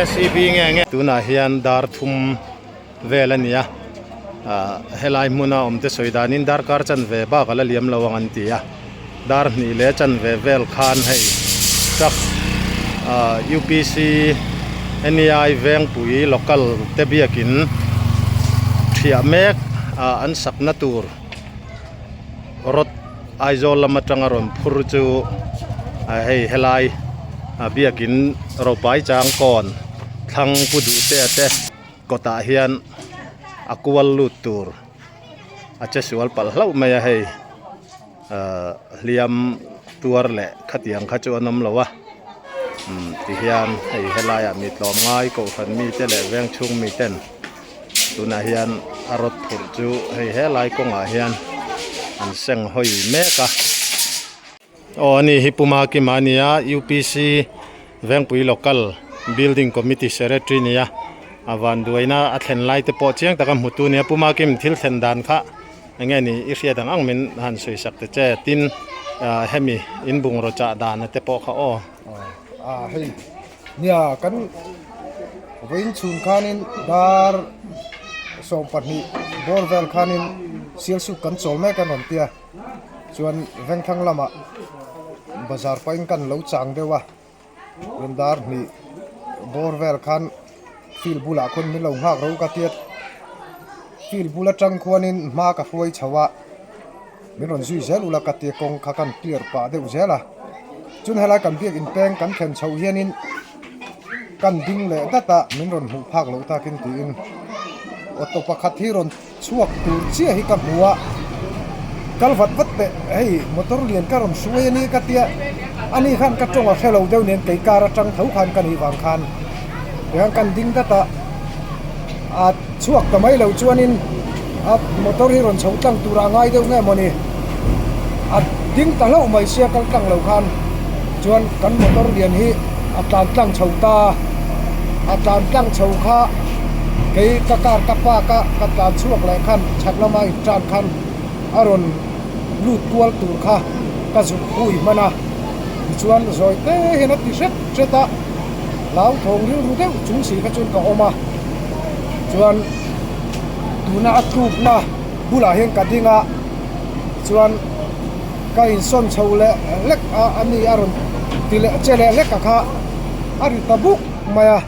JCB nge nge tunah hian dar thum vel a ni a ah helai hmuna awm te sawi danin darkar chanve bak a la liam lo ang an ti a dar hnih leh chanve vel khan hei truck ah UPC NEI Vengpui local te biakin thiah mek ah an sakna tur rawt Aizawl lam atanga rawn phur chu ah hei helai ah biakin rawpai chang kawn thlang pu duh te a te kawtah hian a kual lut tur a che sual palh hlauh mai a hei ahh hliam tuar leh khatiang kha chu an awm lo a umm tihian hei helaiah mi tlawmngai kohhran mite leh veng chhung miten tunah hian a rawt phurh chu hei helai kawngah hian an seng hawi mek a aw ani hi Pu Makima a ni a UPC Vengpui Local Building Committee Secretary a ni a a vanduaina a thlen lai te pawh chiang taka hmu tu a ni a Pu Makim thil thlen dan kha eng nge ni i hriat ang ang min han sawi sak ta che tin ah hemi in bungraw chah dan te pawh kha aw. A hei Nia, kan vawiin chhun khanin dar 12 bawr vel khanin Sialsuk kan chawl mek a rawn tia. Chuan Vengthlang lamah bazar pahin kan lo chang deuh a, chuan dar hnih bawr vel khan field bulah khawn min lo nghak ro ka tia. Field bul atang khuanin hma ka hruai chho a. Min rawn zui zel ula ka tia kawng kha kan clear pah deuh zel a, chun helai kan biak in peng kan thlen chhoh hianin kan ding leh dat a, min rawn hmuh phak loh takin tiin auto pakhat hi rawn chhuak tur chiah hi ka hmu a, kal vat vat teh hei motor lian ka rawn hruai a ni ka tia, ani khan ka tawng a hre lo deuh nen kei car atang tho khan ka nih vang khan tihian kan ding dat a. A chhuak ta mai lo chuanin a motor hi rawn chho tlang turah a ngai deuh nge mawni a ding ta hlauh mai sia kal tlang lo khan chuan kan motor lian hi a tlan tlang chho ta a tlan tlang chho kha kei ka car ka park a ka tlan chhuak leh khan chhak lama in tan khan a rawn lut kual tur kha ka zuk hui hman a tichuan zawi te hian a ti hret hret a. Hlauthawng rilru deuh chung si kha chuan ka awm a, chuan tuna a tlukna bulah hian ka ding a, chuan ka insawn chho leh hlek a, a ni a rawn ti leh che leh hlek a kha a ri ta buk mai a,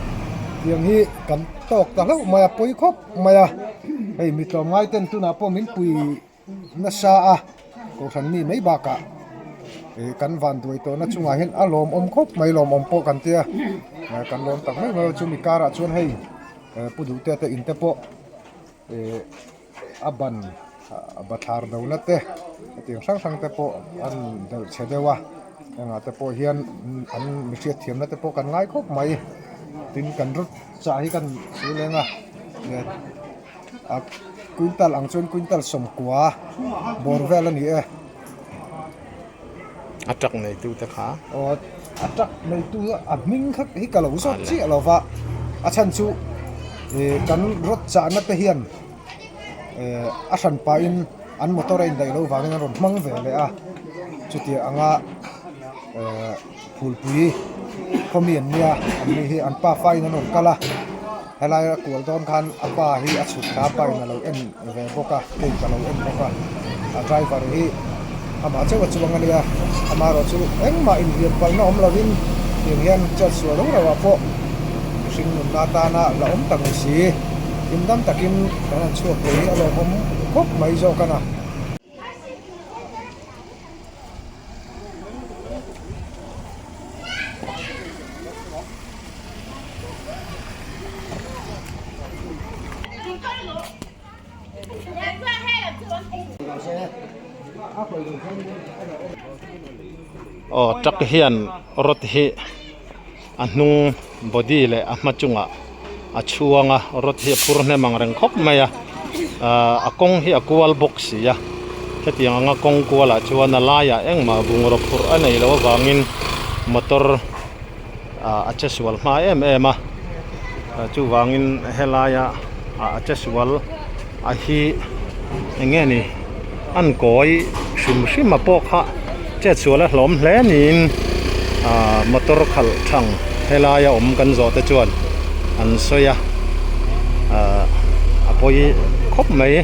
tiang hi kan tawk ta hlauh mai a, pawi khawp mai a, hei mi tlawmngai ten tunah pawh min pui. Nasa a kohhran mi mai bakah ih kan van duai tawhna chungah hian a lawmawm khawp mai lawmawm pawh kan tia kan lawm tak mai mai chumi karah chuan hei pu duhte te in te pawh ih a ban bathlar dona te hetiang hrang hrang te pawh an delh chhe deuh a engah te pawh hian an mi hriatthiamna te pawh kan ngai khawp mai tin kan rawt chah hi kan sil eng a. A quintal ang chuan quintal sawmkua bawr vel a ni e. A truck neitu te kha. Aw a truck neitu a hming kha hi ka lo zawt chiah lo va, a chhan chu ih kan rawt chahna te hian eh a hran pahin an motor a indaih loh vangin an rawn hmang ve leh a, chutiang anga eh phulpui khawmi an nia an ni hi an pafa in an rawn kal a. Helai a kual dawn khan a pa hi a chhuk thla a pa in a lo en ve bawk a kei ka lo en bawk a a driver hi amah chauh a chuang a nia amaherawh chu engmah inhliam palna awm lovin tiang hian chet sual rau rauh ah pawh mihring nunna atana la awm tak ni si hlimdam takin kan han chhuak thei hi a lawmawm khawp mai zawk a na. Aw truck hian rod hi a hnung body leh a hma chungah a chhuang a rod hi a phur hnem ang reng khawp mai a ahh a kawng hi a kual bawk si a hetiang anga kawng kualah chuan a laiah engmah bungraw phurh a neih loh avangin motor ah a che sual hma em em a chuvangin helaia ah a che sual a hi eng nge ni an kawi hrim hrim a pawh kha chet sual a hlawm hle niin ah motor khalh thang helaia awm kan zawh te chuan. an sawi a ahh a pawi khawp mai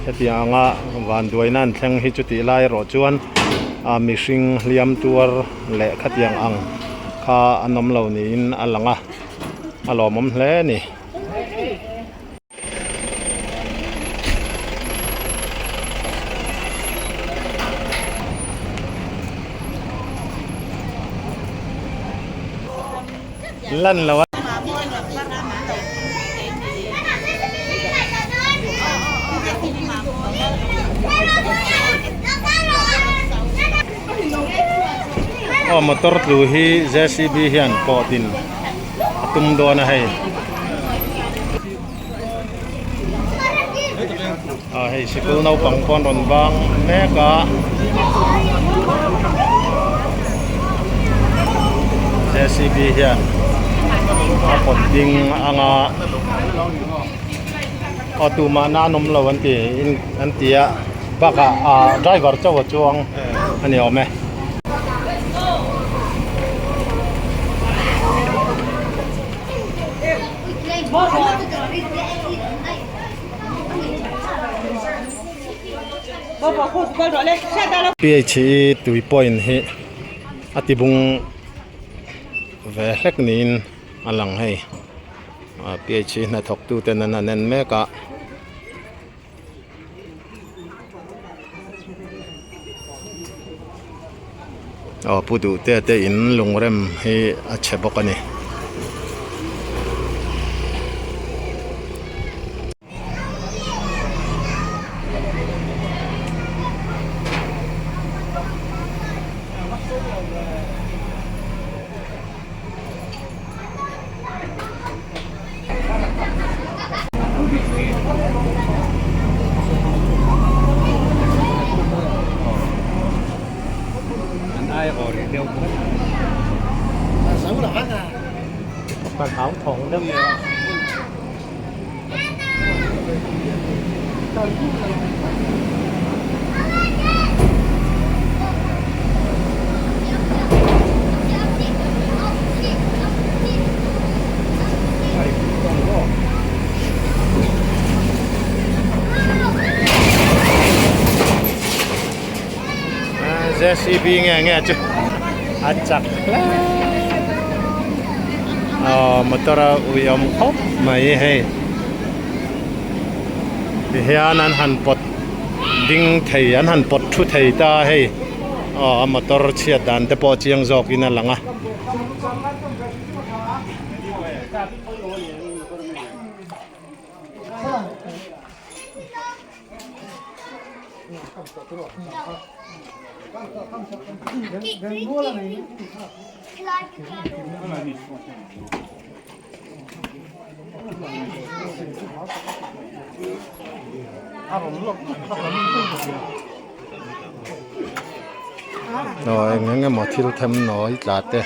hetiang anga vanduaina an thleng hi chutih lai erawh chuan a mihring hliam tuar leh khatiang ang kha an awm lo niin a lang a a lawmawm hle a ni. Lan lo a. Aw motor tlu hi J_C_B hian pawh din a tum dawn a hei. Ah hei sikul naupang pawh an rawn bang mek a jcb hian a pawt ding ang a aw tumah na an awm lo an ti an ti a bakah ah driver chauh a chuang a ni awm e. Phe tui point hi a ti bung ve hlek niin a lang hei phe hnathawk tu ten an han en mek a. Aw pu duh te te in lungrem hi a chhe bawk a ni. Jcb nge nge chu a chak hle aw motor a ui awm khawp mai hei tihian an han pawt ding thei an han pawt thu thei ta hei aw a motor chhiat dan te pawh chiang zawk in a lang a. Aw eng eng emaw thil them nawi tla te.